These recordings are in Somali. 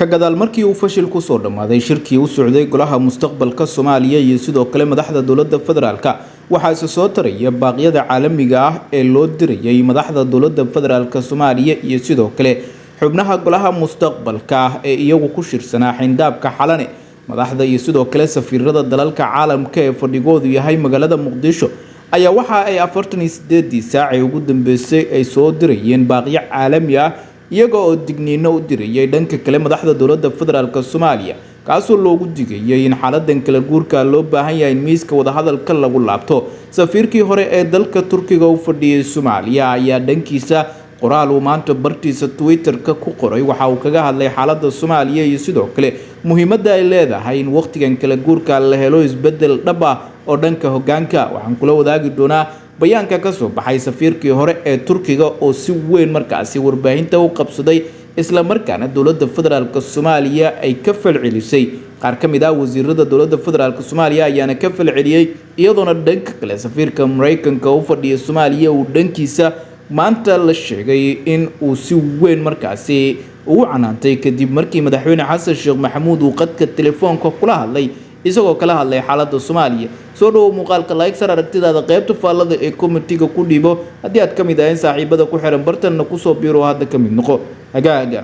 Ka gadaal markii uu fashil ku soo dhammaaday shirkii u socday golaha mustaqbalka Soomaaliya iyo sidoo kale madaxda dowladda federaalka, waxaa isa soo taraya baaqyada caalamiga ah ee loo dirayay madaxda dowladda federaalka Soomaaliya iyo sidoo kale xubnaha golaha mustaqbalka ah ee iyagu ku shirsanaa xindaabka Xalane. Madaxda iyo sidoo kale safiirada dalalka caalamka ee fadhigoodu yahay magaalada Muqdisho ayaa waxa ay 48-dii saac ee ugu dambeysay ay soo dirayeen baaqyo caalami ah, iyaga oo digniino u dirayay dhanka kale madaxda dowladda federaalk Soomaaliya, kaasoo loogu digayay in xaaladan kala guurka loo baahan yahay in miiska wadahadalka lagu laabto. Safiirkii hore ee dalka Turkiga u fadhiyay Soomaaliya ayaa dhankiisa qoraal uu maanta bartiisa Twitter-ka ku qoray waxa uu kaga hadlay xaaladda Soomaaliya iyo sidoo kale muhiimadda ay leedahay in waqtigan kala guurka la helo isbeddel dhab ah oo dhanka hoggaanka. Waxaan kula wadaagi doonaa bayaanka ka soo baxay safiirkii hore ee Turkiga oo si weyn markaasi warbaahinta u qabsaday, isla markaana dowladda federaalk Soomaaliya ay ka falcelisay. Qaar ka mid ah wasiirada dowladda federaalk Soomaaliya ayaana ka falceliyey, iyadoona dhanka kale safiirka Mareykanka u fadhiya Soomaaliya uu dhankiisa maanta la sheegay in uu si weyn markaasi ugu canaantay kadib markii madaxweyne Xasan Sheekh Maxamuud uu qadka telefoonka kula hadlay, isagoo kala hadlay xaaladda Soomaaliya. Soo dhawow muuqaalka, like sar, aragtidaada qaybta faallada ee komitiga ku dhiibo. Haddii aad ka mid ahayn saaxiibada ku xiran bartanna, kusoo biiro, hadda ka mid noqo hagaaga.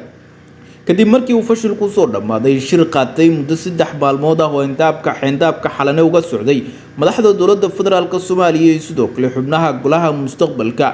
Kadib markii uu fashil kusoo dhammaaday shir qaatay muddo 3 maalmood ah oo xindaabka Xalane uga socday madaxda dowladda federaalk Soomaaliya iyo sidoo kale xubnaha golaha mustaqbalka,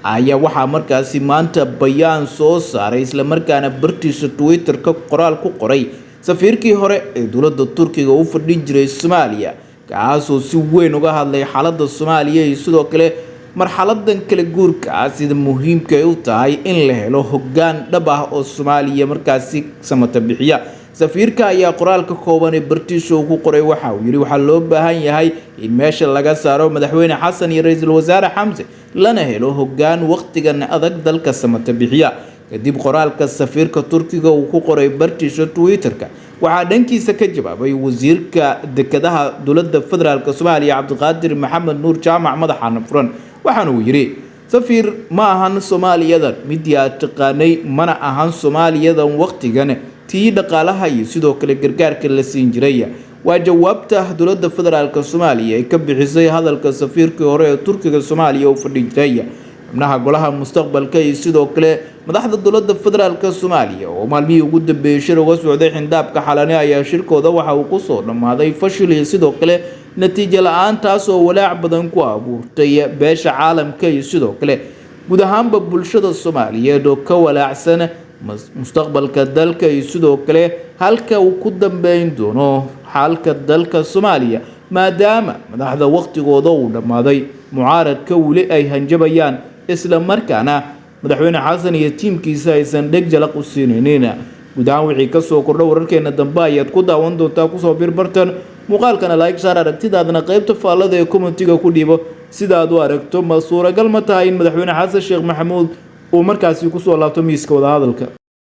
ayaa waxaa markaasi maanta bayaan soo saaray, islamarkaana bartiisa Twitter-ka qoraal ku qoray safiirkii hore ee dowladda Turkiga u fadhin jiray Soomaaliya, kaasoo si weyn uga hadlay xaaladda Soomaaliya iyo sidoo kale marxaladan kala guurka ah, sida muhiimka ay u tahay in la helo hoggaan dhab ah oo Soomaaliya markaasi samata bixiya. Safiirka ayaa qoraalka kooban ee bartiisa uu ku qoray waxa uu yidhi: waxaa loo baahan yahay in meesha laga saaro madaxweyne Xasan iyo ra-iisul wasaare Xamse, lana helo hoggaan waqtigan adag dalka samata bixiya. Kadib qoraalka safiirka Turkiga uu ku qoray bartiisa Twitter-ka, waxaa dhankiisa ka jawaabay wasiirka dekedaha dowladda federaalk Soomaaliya, Cabdiqaadir Maxamed Nuur Jaamac Madaxaana Furan, waxaana uu yidhi: safiir, ma ahan Soomaaliyadan midii aad taqaanay, mana ahan Soomaaliyadan waqtigan tii dhaqaalaha iyo sidoo kale gargaarka la siin jiray. Waa jawaabta dowladda federaalk Soomaaliya ay ka bixisay hadalka safiirkii hore ee Turkiga Soomaaliya u fadhin jiray. Xubnaha golaha mustaqbalka iyo sidoo kale madaxda dowladda federaalk Soomaaliya oo maalmihii ugu dambeeyey shir uga socday xindaabka Xalane ayaa shirkooda waxa uu kusoo dhammaaday fashil iyo sidoo kale natiijo la-aan, taas oo walaac badan ku abuurtay beesha caalamka iyo sidoo kale guud ahaanba bulshada Soomaaliyeed oo ka walaacsan mustaqbalka dalka iyo sidoo kale halka uu ku dambeyn doono xaalka dalka Soomaaliya, maadaama madaxda waqtigooda uu dhammaaday, mucaaradka weli ay hanjabayaan, isla markaana madaxweyne Xasan iyo tiimkiisa aysan dheg jalaq u siinaynin. Guud ahaan wixii kasoo kordho wararkeena dambe ayaad ku daawan doontaa. Kusoo bir bartan, muuqaalkana like saar, aragtidaadana qaybta faallada ee commentiga ku dhiibo. Sidaad u aragto, ma suuragal ma tahay in madaxweyne Xasan Sheekh Maxamuud uu markaasi kusoo laabto miiska wadahadalka?